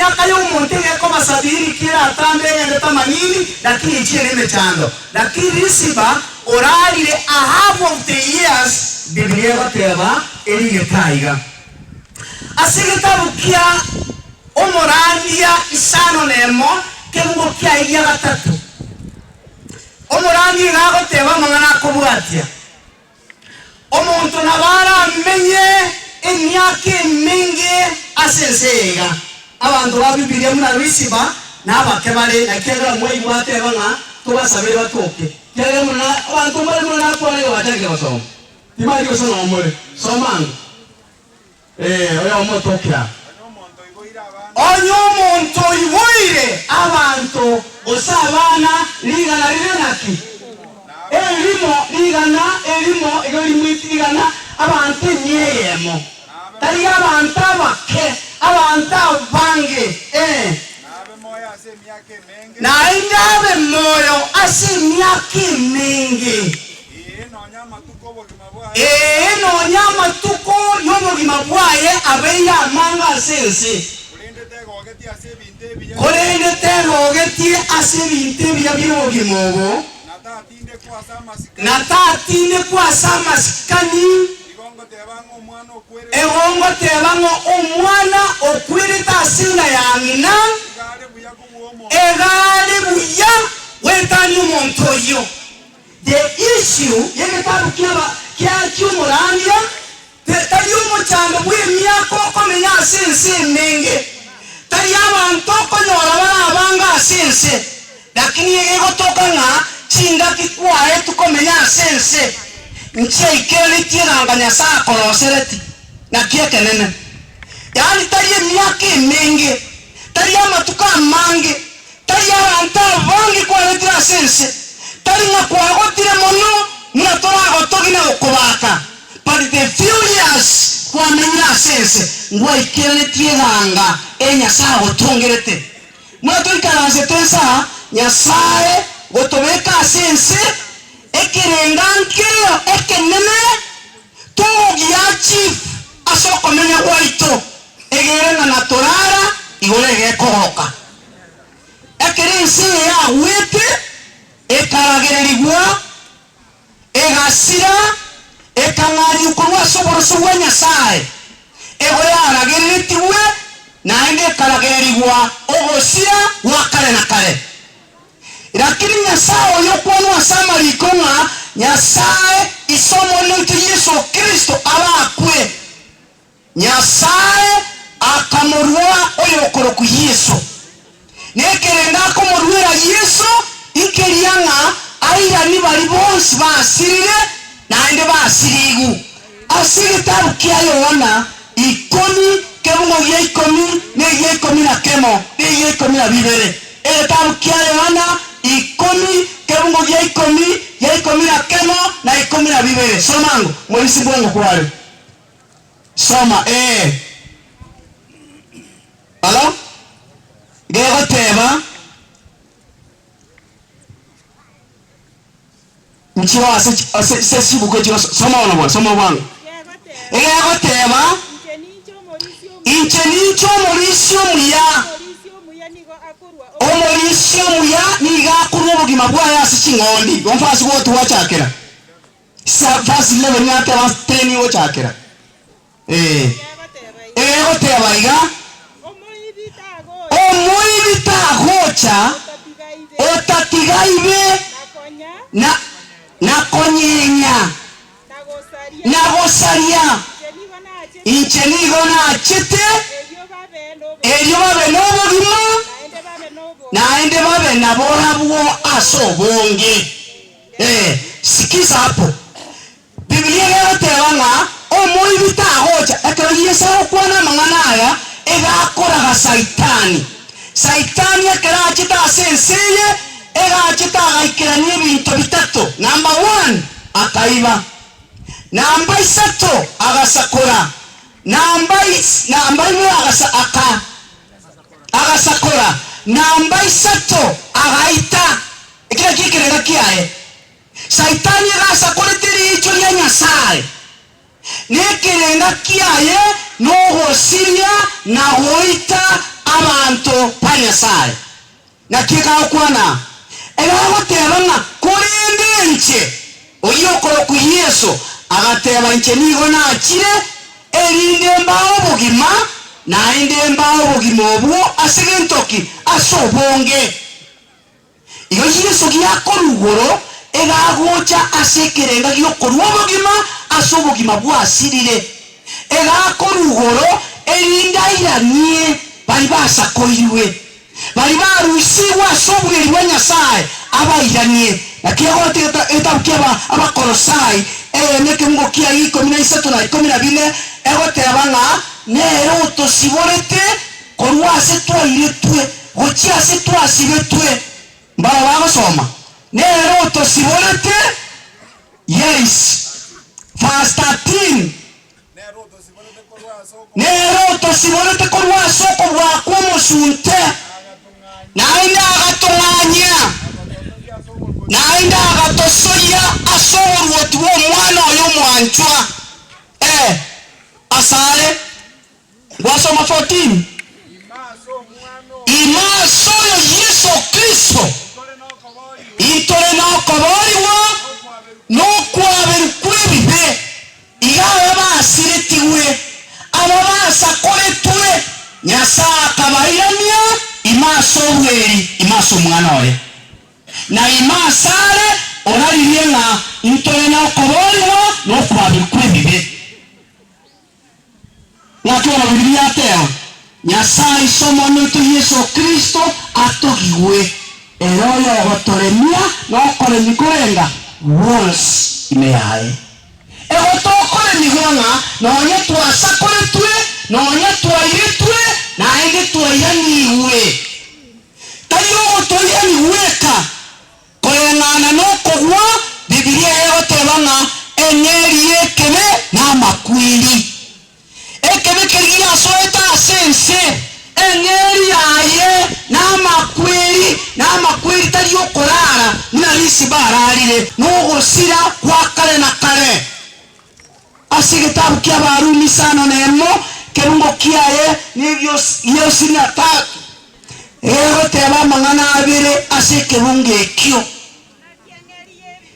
Emiaka y'omonto egekoba sabini ki eratambe egende tamanini, lakini echie nemechando. Lakini risiba orarire a half of the years, Bibilia egoteba erigete aiga. Ase egetabu kia Omorandia isano nemo, kebungo kiaye gia gatato, omorandia iga agoteba amang'ana akobwatia, Omonto nabo aramenye emiaka emenge ase ense eye iga. Abanto ba Bibilia buna Risiba na abake bare, naki ekiagera mwaigwa ateba ng'a tobasabere batoke. Ekiagera buna abanto mbare buna nakwana iga bachakire gosoma. Timanyeti gose nomore. Soma ango. Ee, oyomo otoke aa. Onye omonto oiboire abanto gose abana rigana rire naki? Erimo rigana erimo igo rimwiti rigana abanto emia eyemo. Tari abanto abake, abanto abange, ee. Naende abe moyo ase emiaka emenge. Ee, nonya amatuko y'obogima bwaye abeire amange ase ense, korende tegogetie ase ebinto ebiya bi'obogima obo, na tatindekwa ase amasikani. Igo ngoteba ng'a omwana okwerete ase enda ya ng'ina, iga are buya goetania omonto oyio. The issue y'egetabu kiaba kia ki'omorandia tari omochando bw'emiaka okomenya ase ense emenge, tari abanto okonyora bare abange ase ense, lakini egegotoka ng'a chingaki kwaetwe komenya ase ense nchiaikeranetie eganga Nyasae akorosereti. Naki ekenene. Yaani tari emiaka emenge, tari amatuko amange, Tari abanto abange kwaretire ase ense, tari ng'a kwagotire mono buna toragotogie na gokobaka, but the few years kwamenyire ase ense ngwaikeranetie eganga eye Nyasae agotongerete. Buna toikaransete ense aa, Nyasae gotobeka ase ense ekerenga nkereo ekenene togogiachieve ase okomenya gwaito, egere ng'a natorara igoro egekogoka. Ekero ense eye yagwete, ekaragererigwa, egasira, ekang'anywa korwa ase oboroso bwa Nyasae, igo yaragereretigwe, naende ekaragererigwa ogosira gwa kare na kare. Lakini Nyasae oyo okwanwa ase amariko ng'a Nyasae Ise Omonene oito Yeso Kristo arakwe, Nyasae akamorua oyokorokwa Yeso, na ekerengo akomoruera Yeso nkeria ng'a airanie baria bonsi basirire naende basirigwe. Ase egetabu kia Yohana ikomi kebungo gia ikomi na egia ikomi na kemo na egia ikomi na bibere. Egetabu kia Yohana ikomi kebungo gia ikomi, gia ikomi na kemo na ikomi na bibere. Soma ango, morisi bwango kware. Soma, ee. Alo? Gegoteba, Nchiro ase ase ase chibuku echio soma bono bwana, soma bwango. Egegoteba, Inche ninche omorisia omuya. Omorisia omuya nigo akorua obogima bwaye ase ching'ondi. Igo mfasi gotwachakera. Sa verse 11 yateba 10 gochakera. Ee. Egoteba iga, Omoibi tagocha otatiga aibe na na konyenya na gosaria. Inche nigo nachete erio babe nobogima, naende babe naborabwo ase obonge. Ee, sikiza hapo. Biblia egoteba ng'a omoibi tagocha. Ekero Yeso agokwana amang'ana aya, iga akoraga Saitani. Saitani ekero achete ase ense eye, iga achete agaikerania ebinto bitato. Number one, akaiba. Namba isato, agasakora. Namba is namba ibere agasa aka agasakora. Namba isato, agaita. Eki nakio ekerenga kiaye. Saitani egasakorete riicho ria Nyasae, na ekerenga kiaye nogosiria na goita Abanto ba Nyasae. Naki ekagokwana? Egagoteba ng'a korende inche, oyio okorokwa Yeso, agateba, Inche nigo nachire, erinde mbae obogima, naende mbae obogima obwo ase gento ki? Ase obonge. Igo Yeso giakorwa igoro, egagocha ase ekerenga gi'okorua obogima ase obogima bwasirire. Egakorwa igoro, erinde airanie baria basakoirwe, baria barusigwe ase obweri bwa Nyasae, abairanie. Naki egoti egetabu kia Abakolosai eyemo ekeungo kiaye ikomi na isato na ikomi na bine egoteba ng'a nere otosiborete korwa ase twairetwe gochia ase twasibetwe. Mbaro bagosoma, nere otosiborete, yes, verse 13. Nere otosiborete korwa ase okobua kw'omosunte, naende agatong'anyia, naende agatosoyia ase oboruoti bw'Omwana oye omwanchwa. Ee, asare gwasoma 14. Ime ase oyo Yeso Kristo intore nokoboorigwa nokwaberwa kw'ebibe. Iga aba basiretigwe, aba basakoretwe, Nyasae akabairania ime ase obweri, ime ase Omwana oye. Na ime asare oraririe ng'a ntore nokoboorigwa nokwaberwa kw'ebibe. Naki bono Bibilia yateba, Nyasae Ise Omonene oito Yeso Kristo atogigwe, ere oyogotoremia nokoremia korenga gwonsi ime yaye. Egotokoremigwa ng'a nonya twasakoretwe, nonya twairetwe, naende twairanigwe. Tari ogotoirani gweka, Koreng'ana nokogwa, Bibilia egoteba ng'a eng'eria y'ekebe namakweri. Ekebe keria giasoete ase ense, eng'eria yaye namakweri, na amakweri tari okorara buna risiba ararire, nogosira gwa kare na kare. Ase egetabu ki'Abarumi isano nemo, ekerungo kiaye negi'isini na tatu, egoteba amang'ana abere ase ekerungo ekio,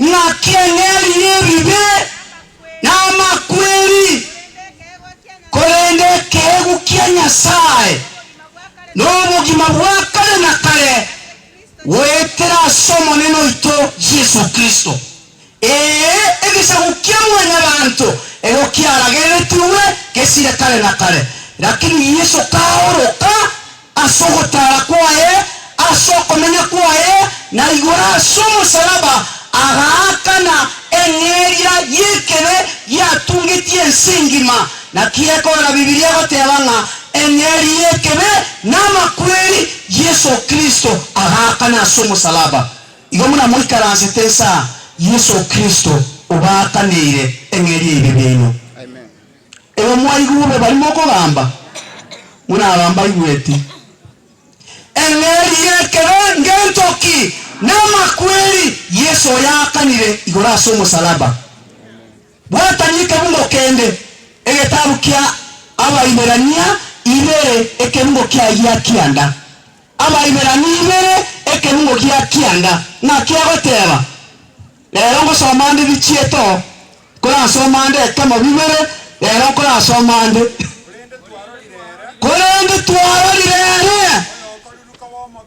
Ng'aki eng'eria y'ebibe namakweri, korende ekeegwa kia Nyasae nobogima bwa kare na kare goetera ase Omonene oito Yeso Kristo. Ee, egesaku kia Mwanyabaanto ego kiaragereretigwe gesire kare na kare. Lakini Yeso kaoroka ase ogotaara kwaye, ase okomenya kwaye, na igoro ase omosalaba, agaakana eng'eria y'ekebe giatungetie ense engima. Naki ekogera Bibilia egoteba ng'a eng'eria y'ekebe namakweri, Yeso Kristo agaakana ase omosalaba. Igo buna moikaransete inse aa, Yeso Kristo obaakaneire eng'eria y'ebibe biaino. Ebe mwaigwa bobe baria mokogamba, buna aba mbaigweti. Eng'eria y'ekebe ngento ki? Namakweri Yeso oyaakanire igoro ase omosalaba. Bwatania ekebungo kende, egetabu kia Abaiberania ibere ekebungo kiaye gia kianda. Abaiberania ibere ekebungo gia kianda. Ng'aki agoteba? Rero ngosoma nde bichiete oo, nkorasoma nde ekemo bibere, rero nkorasoma nde. Korende twarorire ere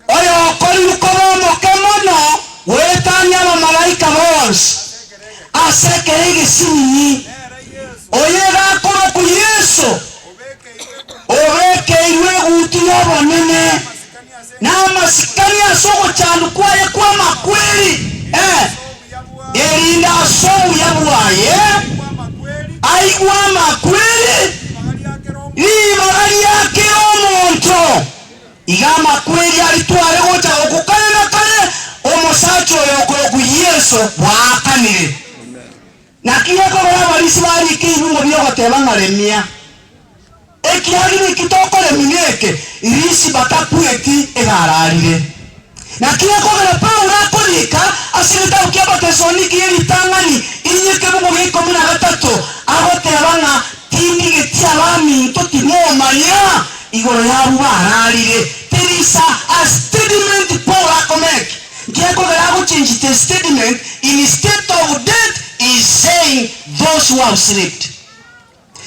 oyokorirwe koba omoke mono goetania abamalaika bonsi ase ekero egesinini, oyo egakorokwa Yeso, obekeirwe egutu y'obonene na amasikani ase ogochandwa kwaye kw'amakweri, ee, erinde ase obuya bwaye aigwe amakweri ribaga ria kera omonto. Iga amakweri aria tware gocha gokwa kare na kare, omosacha oyo okorokwa Yeso bwaakanire. Naki gekogera abarisia barike ebibungo bi'ogoteba ng'a remia, ekiagera eki tokoremia neke, risi batakweti egararire. Naki gekogera Paulo akorika ase egetabu ki'Abatesaloniki ye ritang'ani inye ekebungo gia ikomi na gatato, agoteba ng'a tindigeti abaminto timomanya. igoro y'abwo bararire. There is a statement Paul akomake. Nkiekogera agochange the statement, instead of dead he is saying those who have slept.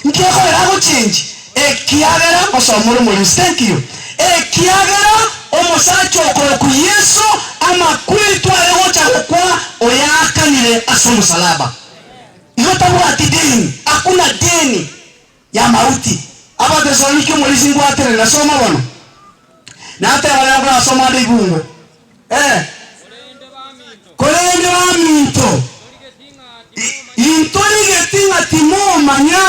Nkiekogera agochange ekiagera gosoma ore omorisia. Thank you. Ekiagera omosacha okorokwa Yeso amakweri tware gocha gokwa oyaakanire ase omosalaba. Igo tabwati deni, hakuna deni ya mauti. Abatesaloniki omorisia ngwaterera, soma bono. Nateba rero nkorasoma ande ibungo. Eh. Korende baminto, intorigeti ng'a timomanya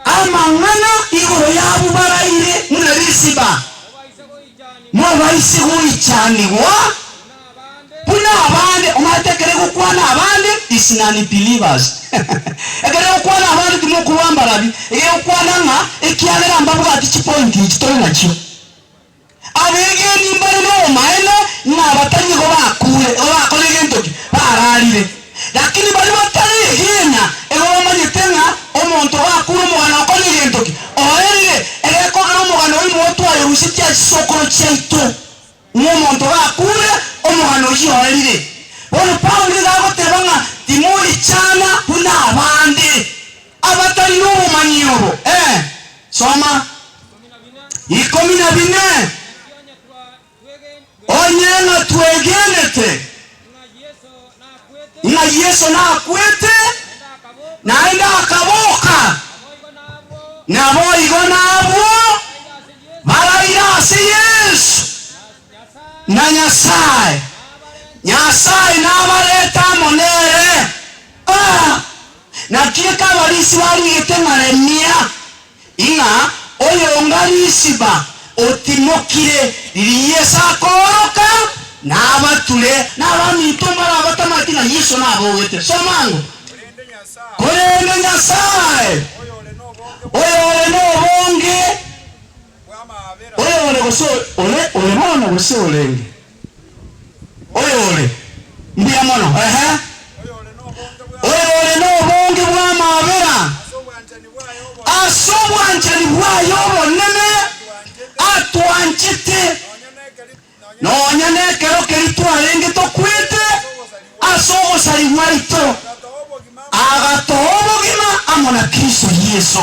amang'ana igoro y'abwo baraire buna risiba, mobaise goichanigwa buna abande. Omanyete ekero egokwana abande is non believers. Ekero egokwana abande timokorwa mbarabi, egekwana ng'a ekiagera mbabwati chipointi echi tore nachio. Abegeeni mbare nobomaene ng'a abatari nigo bakuure, igo bakora egento ki? Bararire. Lakini baria bataregena igo bamanyete ng'a omonto gakure omogano okore egento ki? Oerire. Egekogera omogano oyio nigo twayorusetie ase chisokoro chiaito, ng'a omonto gakure omogano oyio oerire. Bono Paulo nigo agoteba ng'a timoichana buna abande abatari nobomanyi obo. Ee, soma. 14. Onye ng'a twegenete ng'a Yeso nakwete, naende akaboka, naboigo nabwo baraire ase Yeso na Nyasae, Nyasae nabarete amo nere. Ah! Naki eke abarisia barigete ng'a remia, Ing'a oyonga risiba otimokire, riria Yeso akooroka, nabature. Na abaminto mbare abatamanyeti ng'a Yeso nabogete. Soma ango. Korende Nyasae, oyore nobonge, oyore gose ore, ore bono gose orenge, oyore, mbuya mono, ehe, oyore nobonge bw'amabera, Ase obwanchani bwaye obonene atwanchete, nonya nekero keria twarenge tokwete ase obosari bwaito, agatoa obogima amo na Kristo Yeso.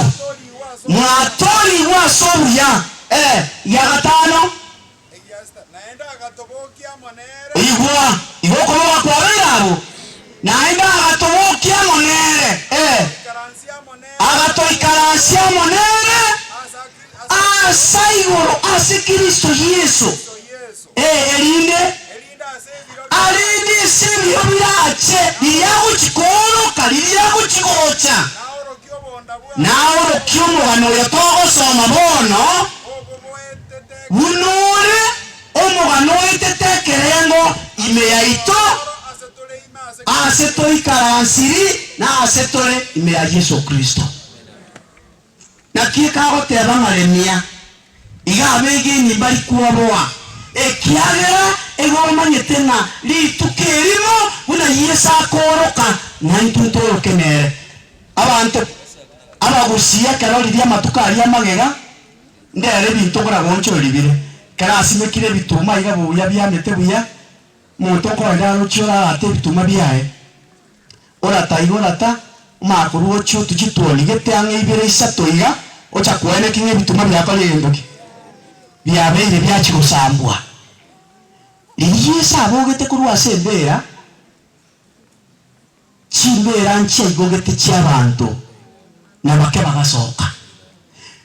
Mwatoorigwe ase obuya. Eh, ya gatano. Igwa, igo okoboka kwabeire abwo, naende agatobokia amo nere, ee, agatoikaransia amo nere aase a igoro ase Kristo Yeso, ee, erinde arinde ase ebiro birache, riria agochia kooroka, riria agochia gocha, naorokie omogano oyo togosoma bono. Buna ore omogano oetete ekerengo ime yaito, aase toikaransiri na aase tore ime ya Yeso Kristo. Naki ekagoteba ng'a remia, iga abegeni mbari kwoboa, ekiagera igo bamanyete ng'a rituko erimo buna Yeso akooroka, naintwe ntooroke nere. Abanto abagusia ekero riria amatuko aria amagega, Ndere ebinto nkoragonchore ribire, ekero asimekire ebituma iga buya biamete buya, omonto okoenda arochie orarate ebituma biaye, orata iga orata, omanye korwa ochie otwe chituoni gete ang'e ibere isato iga, ocha koeneki ng'a ebituma biakorire gento ki? Biabeire biachia gosambwa. Riria Yeso abogete korwa ase embera, Chimbeera nchiaigogete chi'abanto, na bake bagasoka.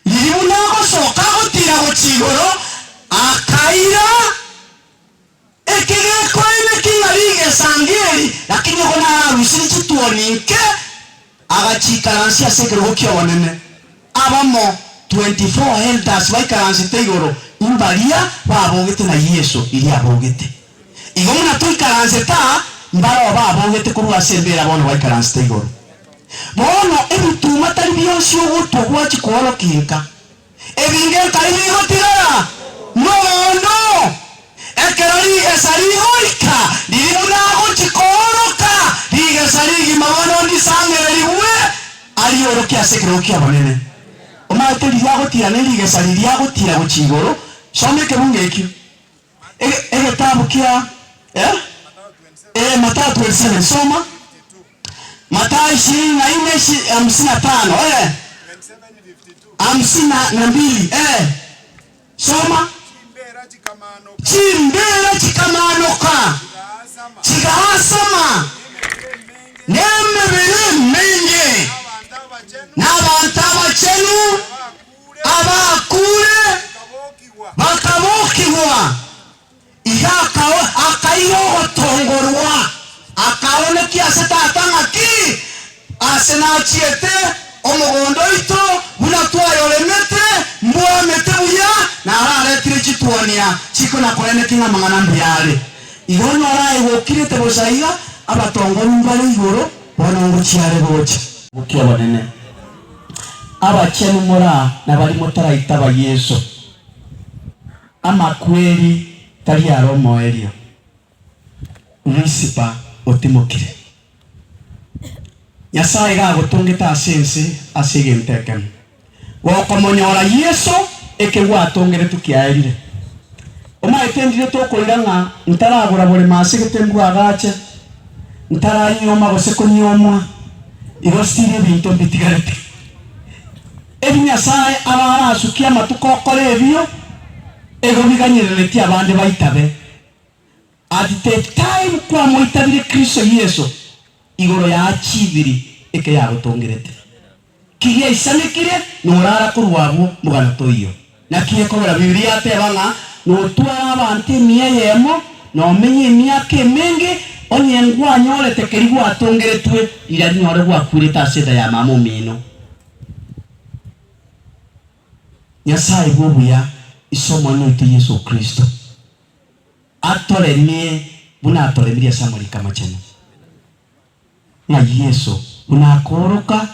Riria buna agosoka agotiira gochia igoro, akaira ekegekoine king'a rigesa ngeri, lakini oko nararusirie chituoni nke, agachiikaransia ase ekerogo ki'obonene. Abamo 24 elders baikaransete igoro imbaria babogete na Yeso riria abogete. Igo buna toikaransete aa, mbareo babogete korwa ase embera bono baikaransete igoro. Bono ebituma tari bionsi ogotwa gwachia koorokia inka. Ebinge nkai bigotigara mogondo. Ekero rigesa rigoika, riria buna agochia kooroka rigesa rigima bono ndisang'ererigwe, ariorokie ase ekerogo ki'obonene. Omanyete riria agotira ne rigesa riria agotira gochia igoro, soma ekebungo ekio. Ege egetabu kia eh? Eh, Mathayo 27, soma. Mathayo ishirini na ine ishi hamsini na tano, eh. Hamsini na na mbili, eh. Soma. Chimbeera chikamaanoka, chigaasama, nemebere emenge, na abanto abachenu abakuure bakabokigwa. Iga akaira ogotongorwa, akaonekia ase Tata ng'aki ase nachiete omogondo oito, buna twayoremete, mbwamete buya, na araretire chituonia chikona-koenekia ng'a amang'ana mbuya are. Igo onyore aye gokirete bosa iga, abatongoru mbare igoro, bono ngochia are gocha. Bokia obonene, abachenu more aa, na baria motaraitaba Yeso. Amakweri tari are omoerio. Risipa otimokire. Nyasae iga agotongete ase ense ase egento ekemo. Gokomonyora Yeso, eke gwatongeretwe kiaerire. Omanyete ndire tokoira ng'a ntaragora boremo ase gete mbwagache, ntaranyioma gose konyiomwa, igo still ebinto mbitigarete. Ebi Nyasae aba arasukie amatuko okora ebio, ego biganyereretie abande baitabe. At the time kwamoitabire Kristo Yeso igoro yaachibiri eke yagotongerete. Ki giaisanekire norara korwa abwo mogano toiyo. Naki ekogera Bibilia yateba ng'a notware abanto emia eyemo, nomenye emiaka emenge, onye ngwanyorete keria gwatongeretwe, riria rinyore gwakwirete ase enda ya mama omino. Nyasae bw'obuya, Ise Omonene oito Yeso Kristo, atoremie buna atoremirie ase amariko amachenu, ng'a Yeso buna akooroka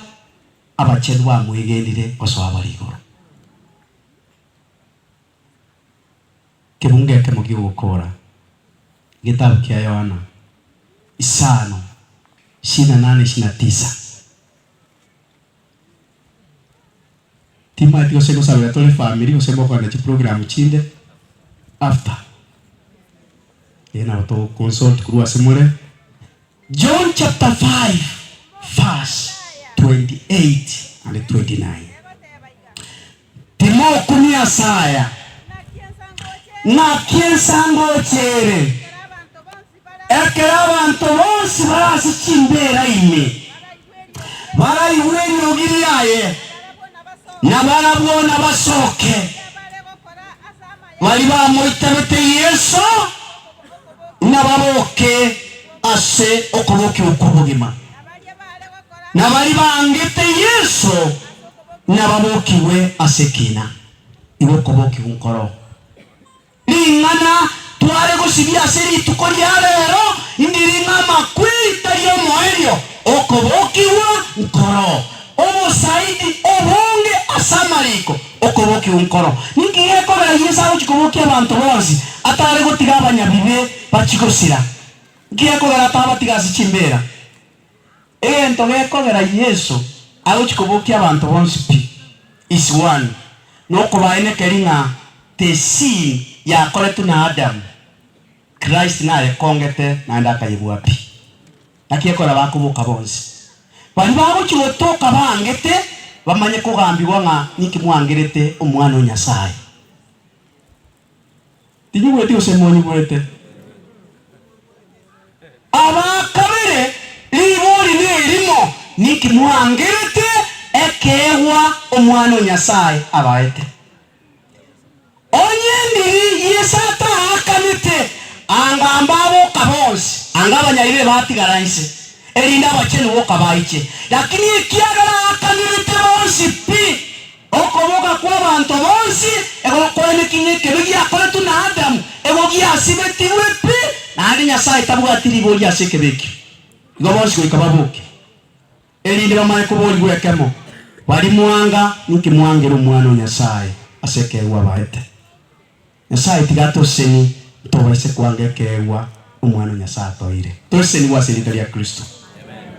abachenu bamwegenire gosoa bare igoro. Kebungo ekemo gi'ogokora, Egetabu kia Yohana isano, ishirini na nane, ishirini na tisa. Timanyeti gose ngosabera tore family gose mokogenda chiprogram chinde after. Eeh nabo togo consult korwa ase more. John chapter 5 verse 28 and 29. Timokumia ase aya, ng'aki ensangoche ere, ekero abanto bonsi bare ase chimbeera ime, baraigwe eriogi riaye, na barabwo nabasoke, baria bamoitabete Yeso nababoke ase okobokigwa kw'obogima, na baria bangete Yeso nababokigwe ase ekiina. Igo okobokigwa nkoro. Ring'ana tware gosibia ase rituko ria rero ndiri ng'a amakweri tari omoerio, okobokigwa nkoro. Obosaidi obonge ase amariko, okobokigwa nkoro. Ninki gekogera Yeso agochia kobokia abanto bonsi atare gotiga abanyabibe bachie gosira? Nki gekogera atabatiga ase chimbeera? Egento gekogera Yeso agochia kobokia abanto bonsi pi is one, nokobaenekeri ng'a the sin yakoretwe na Adam, Christ nayekongete naende akayebua pi. Naki ekogera bakoboka bonsi. Baria bagochia gotoka bangete bamanye kogambigwa ng'a ninki mwangerete Omwana o Nyasae. Tinyigweti gose monyigwete. Abakabere ribori nerimo, ninki mwangerete ekeegwa Omwana o Nyasae abaete? Onye ndiri Yeso ataakanete, anga mbaboka bonsi, anga abanyabibe batigara inse, erinde abachenu boka baiche. Lakini ekiagera aakanirete bonsi pi, Okoboka kw'abanto bonsi egokoenekia ng'a ekebe giakoretwe na Adamu ego giasibetigwe pi, naende Nyasae tabwati riborio ase ekebe ekio. Igo bonsi goika baboke, erinde bamanye koborigwa ekemo, Baria mwanga, ninki mwangera Omwana o Nyasae ase ekeegwa abaete? Nyasae tiga atosesenie ntobaise kwanga ekeegwa Omwana o Nyasae atoeire. Tosesenigwe ase erieta ria Kristo.